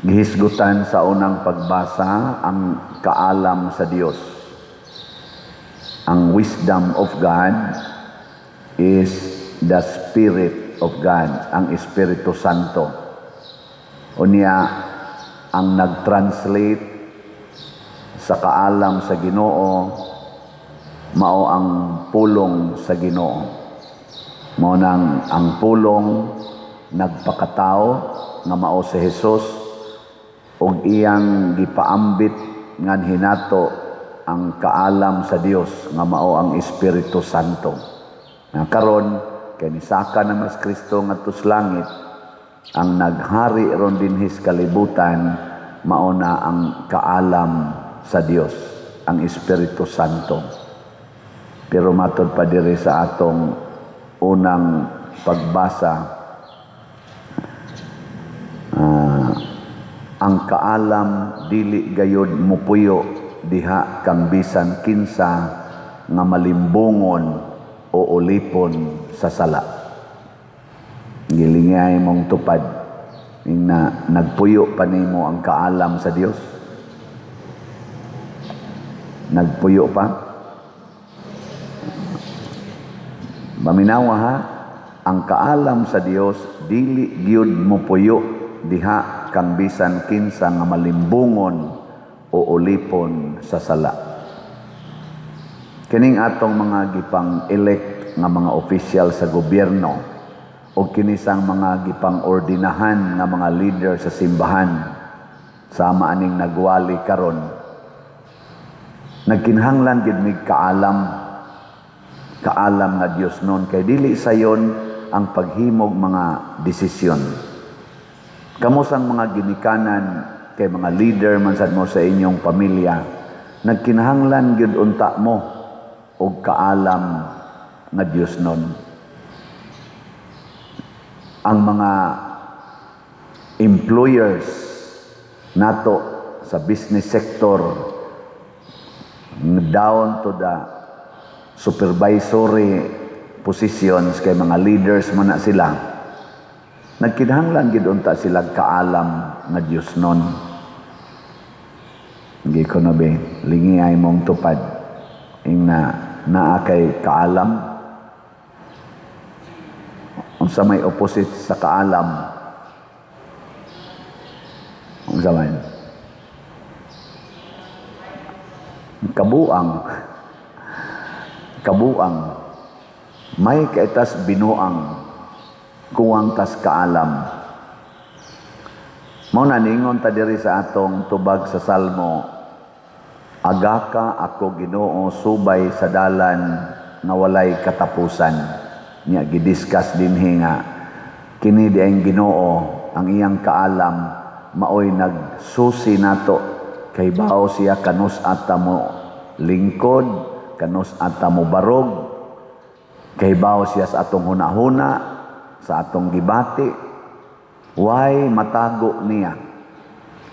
Gihisgutan sa unang pagbasa ang kaalam sa Dios. Ang wisdom of God is the Spirit of God, ang Espiritu Santo. Unya, ang nag-translate sa kaalam sa Ginoo mao ang pulong sa Ginoo. Mao nang ang pulong nagpakatao nga mao si Jesus ug iyang gipaambit nganhi nato ang kaalam sa Dios nga mao ang Espiritu Santo. Nga karon kay nisaka na mas Kristo ngadto sa langit, ang naghari ron dinhi sa kalibutan mao na ang kaalam sa Dios, ang Espiritu Santo. Pero matod pa diri sa atong unang pagbasa, ang kaalam dili gayod mupuyo diha kang bisan kinsa nga malimbungon o ulipon sa sala. Gilingay mong tupad na nagpuyo pa nimo ang kaalam sa Dios. Nagpuyo pa. Maminawa ha, ang kaalam sa Dios dili gyud mopuyo diha kang bisan kinsa nga malimbungon o ulipon sa sala. Kining atong mga gipang-elect nga mga opisyal sa gobyerno o kinisang mga gipang-ordinahan nga mga leader sa simbahan sama aning nagwali karon, nagkinahanglan gid mig kaalam, kaalam nga Dios nun, kay dili sayon ang paghimog mga desisyon. Kamo sang mga ginikanan kay mga leader man sad mo sa inyong pamilya, nagkinahanglan gyud unta mo og kaalam nga Dios nun. Ang mga employers nato sa business sector down to the supervisory positions, kay mga leaders man na sila, nagkinahanglan gid unta sila kaalam nga Dios nun. Hindi ko na be, lingi ay mong tupad ing na naa kay kaalam. Unsa may opposite sa kaalam? Unsa man? Kabuang. Kabuang. May kaitas binuang, kuwang tas kaalam. Mao na ningon ta diri sa atong tubag sa Salmo, agaka ako Ginoo subay sa dalan nga walay katapusan. Nya gidiscuss dinhi nga kini di ang Ginoo ang iyang kaalam maoy nagsusi nato kay bao siya kanus ata mo lingkod, kanus ata mo barog, kay bao siya sa atong hunahuna, sa atong gibati, way matago niya.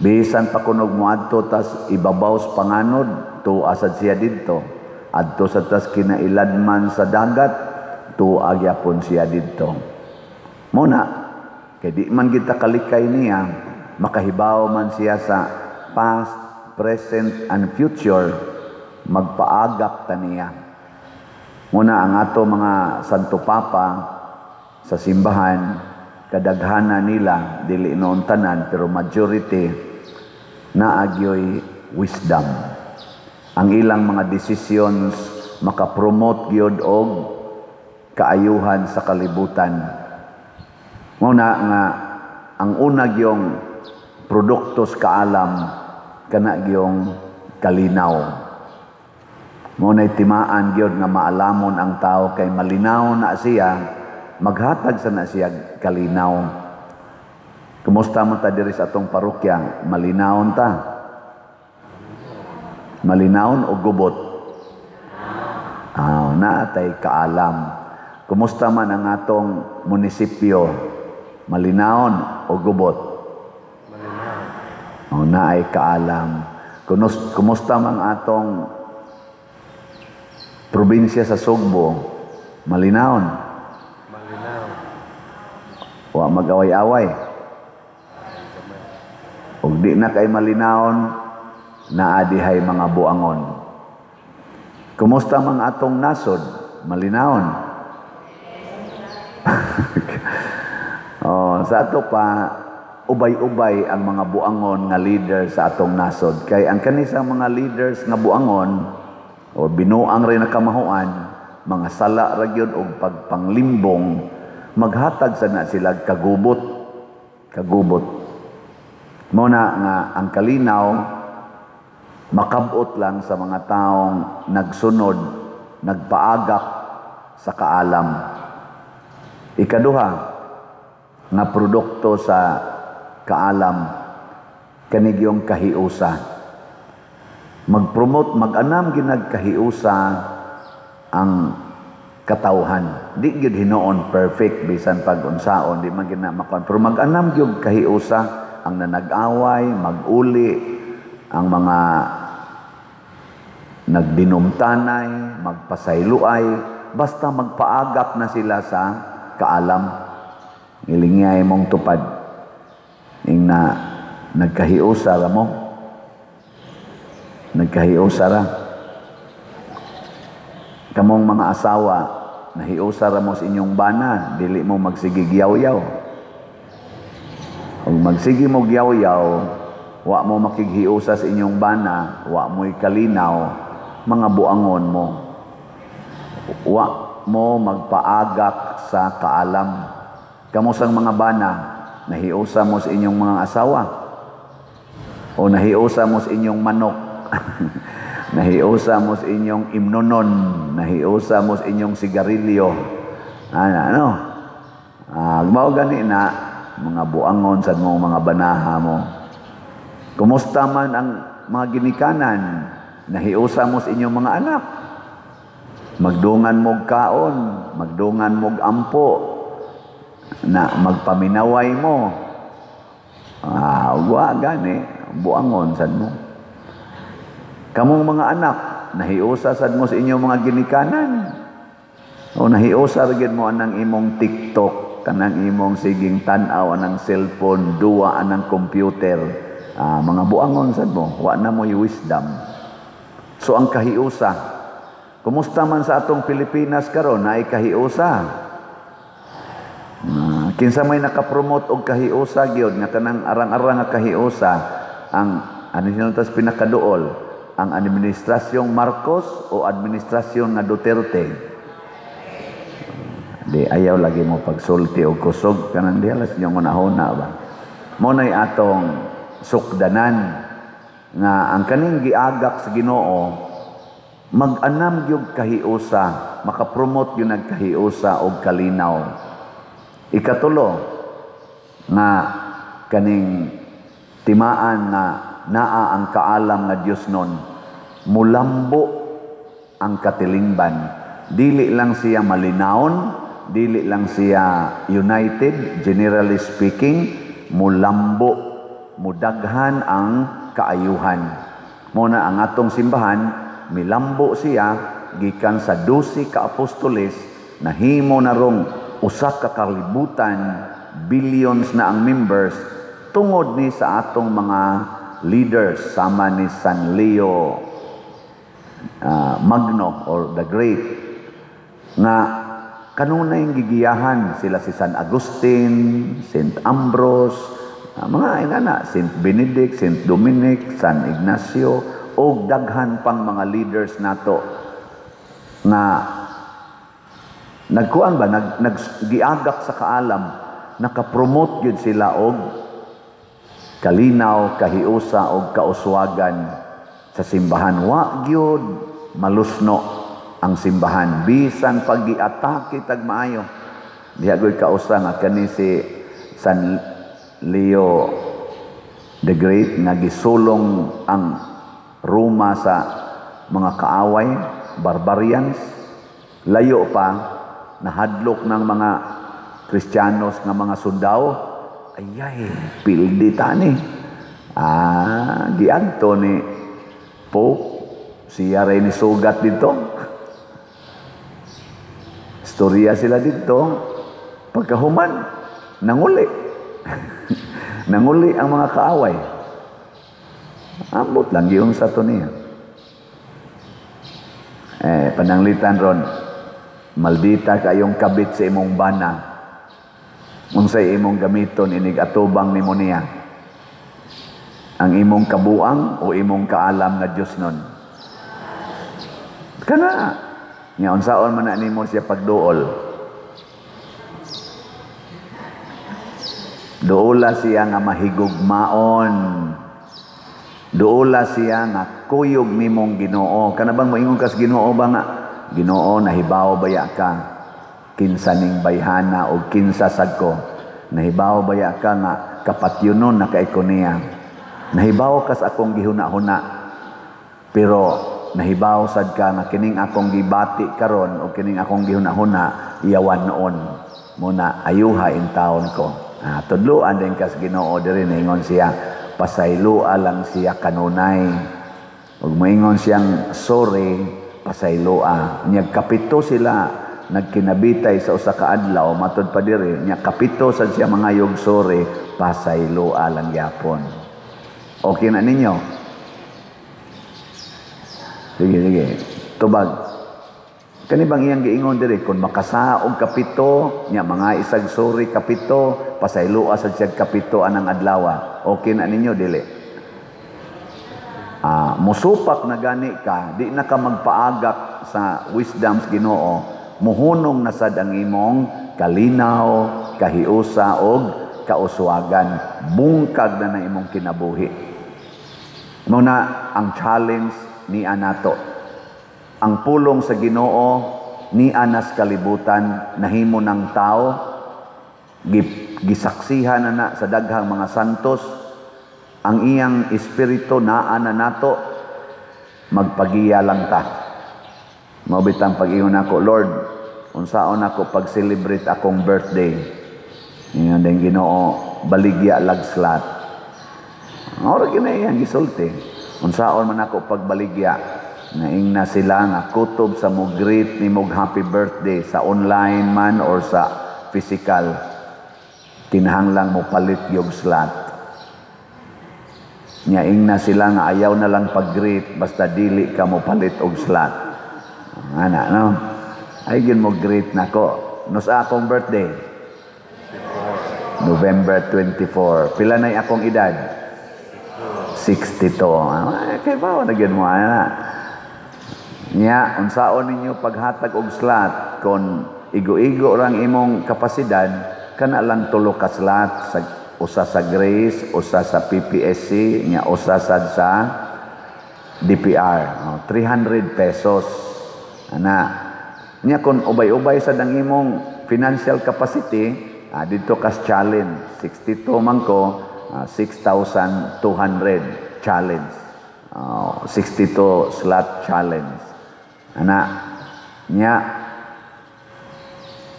Bisan pa kunog moadto tas ibabaw sa panganod, tuwa sad siya didto. Adto sa tas kinailadman sa dagat, tuwa gyapon siya didto. Muna, kay di man kita kalikay niya, makahibaw man siya sa past, present, and future, magpaagak ta niya. Muna ang ato mga Santo Papa sa simbahan, kadaghana nila, dili noon tanan, pero majority, naagyoy wisdom. Ang ilang mga decisions makapromote gyud og kaayuhan sa kalibutan. Muna nga ang una gyong produkto sa kaalam kana gyong kalinaw. Muna'y timaan gyud nga maalamon ang tao kay malinaw na siya, maghatag sa na siya kalinaw. Kumusta man ta diri sa atong parokya? Malinawon ta. Malinawon o gubot? Naatay kaalam. Kumusta man ang atong munisipyo? Malinawon o gubot? Oh, naay kaalam. Kumusta man atong probinsya sa Sugbo? Malinawon. Malinaw. Wa mag-away-away. Ug di na kay malinawon, naa dihay mga buangon. Kumusta mang atong nasod? Malinawon? Oh, sa ato pa, ubay-ubay ang mga buangon nga leader sa atong nasod. Kay ang kanisang mga leaders nga buangon o binuang rin na kamahuan, mga sala ra gyud og pagpanglimbong, maghatag sa na sila kagubot. Kagubot. Mao na nga ang kalinaw makabot lang sa mga taong nagsunod, nagpaagak sa kaalam. Ikaduha nga produkto sa kaalam, kanigyong kahiusa. Magpromote, mag-anam ginagkahiusa ang katawhan. Di gyud hinuon perfect bisan pag unsaon, di man gina makuan. Pero mag-anam gyud kahiusa ang nanag-away, mag-uli, ang mga nagdinumtanay, magpasayloay, basta magpaagak na sila sa kaalam. Ilingay mong tupad. Ing na nagkahiusa ra mo. Nagkahiusa ra. Kamong mga asawa, nahiusa ra mo sa inyong bana, dili mo magsigig yaw-yaw. Kung magsigi mo yaw-yaw, wa mo makighiusa sa inyong bana, wa mo'y kalinaw, mga buangon mo. Wa mo magpaagak sa kaalam. Kamusang mga bana, nahiusa mo sa inyong mga asawa, o nahiusa mo sa inyong manok, nahiusa mo sa inyong imnonon, nahiusa mo sa inyong sigarilyo. Ano, ano? Mao gani na, mga buangon sa mong mga banaha mo. Kumusta man ang mga ginikanan, nahiusa mo sa inyong mga anak. Magdungan mog kaon, magdungan mog ampo, na magpaminaway mo. Wa gani, buangon sad mo. Kamong mga anak, nahiusa sad mo sa inyong mga ginikanan. O nahiusa ra gyud mo anang imong TikTok, kanang imong siging tan-aw anang cellphone, duwa anang computer. Mga buangon sad mo, wa na mo'y wisdom. So ang kahiusa, kumusta man sa atong Pilipinas karon, naay kahiusa. Kinsa may nakapromote og kahiusa gyud nga kanang arang-arang nga kahiusa, ang ano sila tas pinakaduol, ang administrasyong Marcos o administrasyon nga Duterte? Di ayaw lagi mo pagsulti og kusog kanang diha las inyong hunahuna ba. Mo nay atong sukdanan nga ang kaning giagak sa Ginoo mag-anam gyud kahiusa, makapromote gyud nagkahiusa og kalinaw. Ikatulo nga kaning timaan nga naa ang kaalam nga Dios nun, mulambo ang katilingban. Dili lang siya malinawon, dili lang siya united, generally speaking, mulambo, mudaghan ang kaayuhan. Muna ang atong simbahan, milambo siya gikan sa 12 ka apostoles, nahimo na rong usa ka kalibutan, billions na ang members, tungod ni sa atong mga leaders, sama ni San Leo Magno or the Great, nga kanunay gigiyahan sila si San Agustin, Saint Ambrose, mga inana, Saint Benedict, Saint Dominic, San Ignacio, og daghan pang mga leaders nato nga nagkuan ba, naggiagak sa kaalam, nakapromote gyud sila og kalinaw, kahiusa og kauswagan sa simbahan. Wa gyud malusno ang simbahan bisan pag giatake tag maayo. Diha gyud kausa nga kani si San Leo the Great nga gisulong ang Roma sa mga kaaway, barbarians. Layo pa nahadlok ng mga Kristiyanos nga mga sundao. Ayay, pildi tani. Giadto ni Pope, siya rin ni sugat dito. Istorya sila dito. Pagkahuman, nanguli. Nanguli ang mga kaaway. Ambot lang giunsa to niya. Eh, pananglitan ron, maldita kayong kabit sa imong bana. Unsay imong gamiton inig atubang nimo niya? Ang imong kabuang o imong kaalam nga Diyos nun? Kana. Nga unsaon man na nimo siya pagduol? Duola siya nga mahigugmaon. Duola siya nga kuyog nimong Ginoo. Kana bang moingon kas Ginoo ba nga Ginoo, nahibaw baya ka kinsa ning bayhana o kinsa sad ko? Nahibaw baya ka nga kapatyonon na kay ko niya? Nahibaw kas akong gihuna-huna, pero nahibaw sad ka nga kining akong gibati karon o kining akong gihuna-huna iyawan noon. Muna ayuha in taon ko. Tudloan din kas Ginoo diri, ningon siya pasayloa lang siya kanunay. Ug moingon siyang sorry, pasayloa. Nya kapito sila nagkinabitay sa usa ka adlaw matud pa diri, nya kapito sad siya mangayog sorry, pasayloa lang gyapon. Okay na ninyo? Sige, sige. Tubag. Kani bang iyang giingon diri, kung makasaog kapito, nya mga isag sorry kapito, pasayloa sad siya kapito anang adlaw. Okay na ninyo dili? Musupak na gani ka, di na ka magpaagak sa wisdoms Ginoo, muhunong na sad ang imong kalinaw, kahiusa og kauswagan, bungkag na na imong kinabuhi. Muna ang challenge ni anato. Ang pulong sa Ginoo ni anas kalibutan nahimo ng tao, gisaksihan na na sa daghang mga santos, ang iyang espiritu naa na nato, magpagiya lang ta. Mao bitang pag-ingon nako, Lord, unsaon nako pag-celebrate akong birthday? Ingon din Ginoo, baligya lag slot. Ora gina iyang gisulti. Unsaon man ako pagbaligya? Naing na sila nga kutob sa mo greet ni mog happy birthday sa online man or sa physical, kinahanglang mo palit yung slot. Nyaing na sila nga ayaw na lang pag-greet basta dili ka mo palit og slot. Ana no? Ay gin mo greet nako. No sa akong birthday? November 24. Pila nay akong edad? 62. Ay, kay ba na gyud mo ana. Nya unsaon ninyo paghatag og slot kon igo-igo rang imong kapasidad, kana lang tulo ka slot, sa usa sa Grace, usa sa PPSC, nya usa sad sa DPR. Oh, 300 pesos. Ana. Nya kon ubay-ubay sad ang imong financial capacity, didto kas challenge 62 man ko, 6,200 challenge. 62 slot challenge. Ana, nya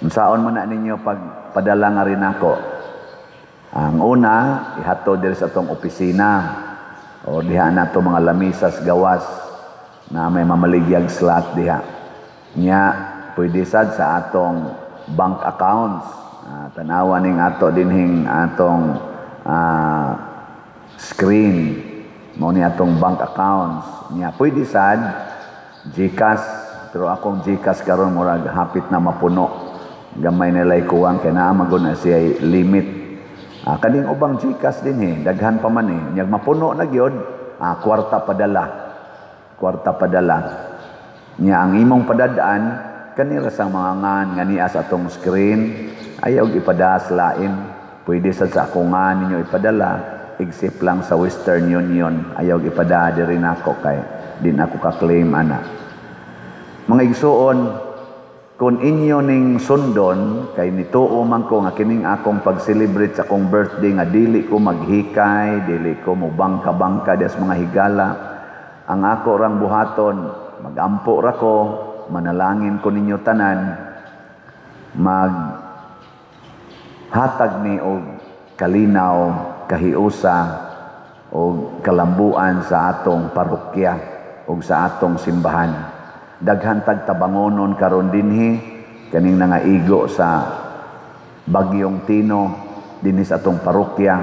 unsaon man na ninyo pagpadala nga rin ako? Ang una, ihatod diri sa atong opisina o diha na ato mga lamisas gawas na may mamaligyag slot diha. Nya pwede sad sa atong bank accounts. Tanawa ning ato dinhing atong screen mao ni atong bank accounts. Nya pwede sad GCash, pero akong GCash karon murag hapit na mapuno. Gamay nilay kuwang kay naa magud na siya limit. Kaning ubang GCash din daghan pa man eh. Nyag mapuno na gyud, kwarta padala. Kwarta padala. Nya ang imong padadaan kanira sa mga ngan nga niya sa atong screen, ayaw ipadas lain. Pwede sad sa akong ngan ninyo ipadala, except lang sa Western Union, ayaw ipada diri nako kay di na ako ka-claim ana. Mga igsuon, kung inyo ning sundon, kay nituo man ko nga kining akong pag-celebrate sa akong birthday nga dili ko maghikay, dili ko mubangka-bangka des mga higala. Ang ako rang buhaton, magampo ra ko, manalangin ko ninyo tanan, maghatag ni og kalinaw, kahiusa og kalambuan sa atong parokya og sa atong simbahan. Daghan tag tabangonon karon dinhi kaning nangaigo sa Bagyong Tino dinhi sa atong parokya.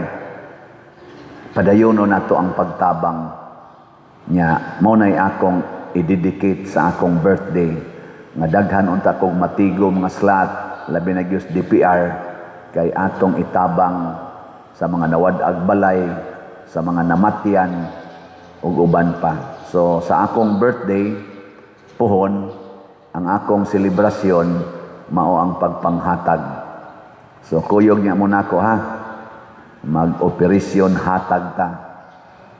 Padayonon nato ang pagtabang. Nya mao nay akong i-dedicate sa akong birthday nga daghan unta kog matigom nga slot, labi na gyud DPR, kay atong itabang sa mga nawad-ag balay, sa mga namatyan ug uban pa. So sa akong birthday puhon, ang akong selebrasyon mao ang pagpanghatag. So kuyog niya mo nako ha. Mag-operasyon hatag ta.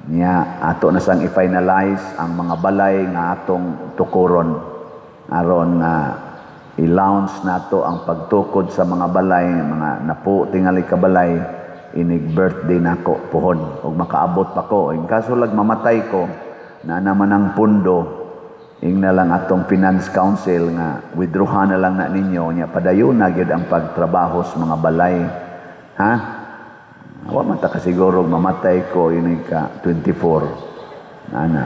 Nya ato na sang i-finalize ang mga balay nga atong tukuron aron nga i-launch nato ang pagtukod sa mga balay, mga napo tingali ka balay, inig birthday nako puhon ug makaabot pa ko. In kaso lag mamatay ko na naman ang pundo, ing na lang atong finance council nga withdraw na lang na ninyo, nya padayon na gyud ang pagtrabaho sa mga balay, ha. Wa man ta kasiguro mamatay ko inig ka 24 ana.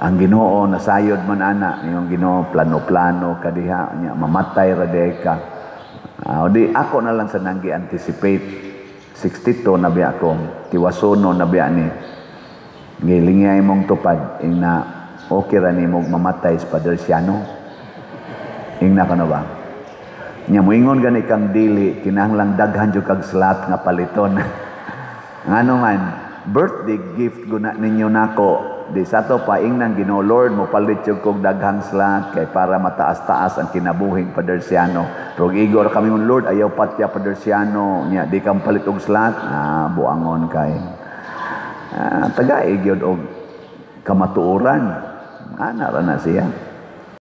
Ang Ginoo nasayod man ana, yung Ginoo plano-plano kadiha, nya mamatay ra diay ka. Di ako na lang sa nang gi-anticipate. 62 na biya ko, tiwasono na biya ni. Gilingay mong tupad ing na okay ra nimo mamatay sa Padre Siano. Ing na ka na ba? Nya moingon gani kang dili, kinahanglang daghan jud kag slot nga paliton. Ngano man, birthday gift guna ninyo nako. Di sa to pa ingnan Ginoo, "Lord, mo palit jud kog daghang slot kay para mataas-taas ang kinabuhing Padre Siano." Pero igor kami, "Lord, ayaw patya Padre Siano, nya di kang palit og slot." Ah, buangon kay. Ah, tagai gyud og kamatuoran. Ana ra na siya.